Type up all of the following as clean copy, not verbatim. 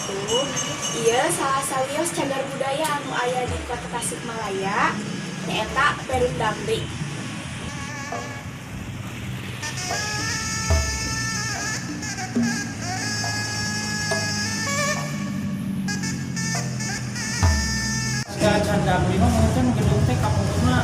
Wabarakatuh. Ieu salah sawios cagar budaya anu aya di Kota Tasikmalaya, nyaeta Perum Damri. Segala Damri mah mungkin gedung teh kapungkurna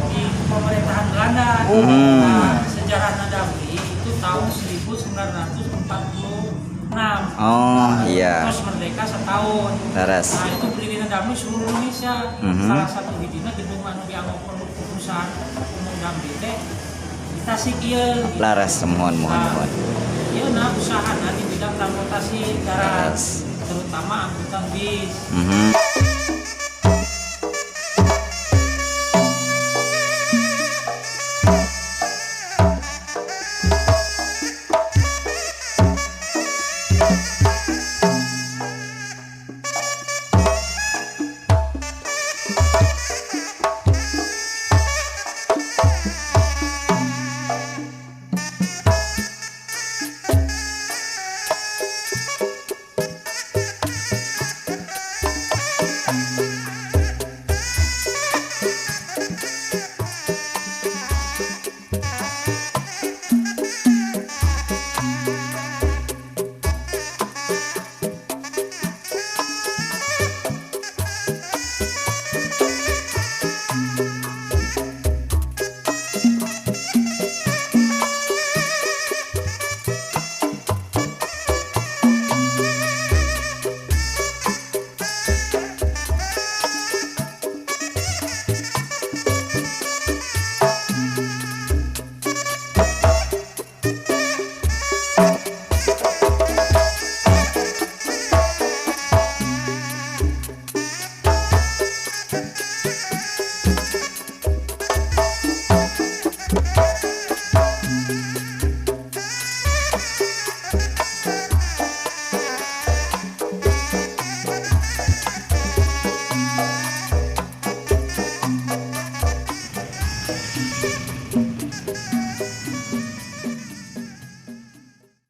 di pemerintahan Belanda. Nah, sejarah Damri itu tahun 1946. Oh iya. Terus merdeka setahun. Leres. Nah, itu berdirinya Damri seluruh Indonesia. Salah satu hijina gedung anu dianggap perlu perusahaan umum Damri teh di Tasik ieu. Gitu. Leres, muhun muhun Nah, muhun. ieu nah usaha di bidang transportasi darat, Leres. terutama angkutan bis.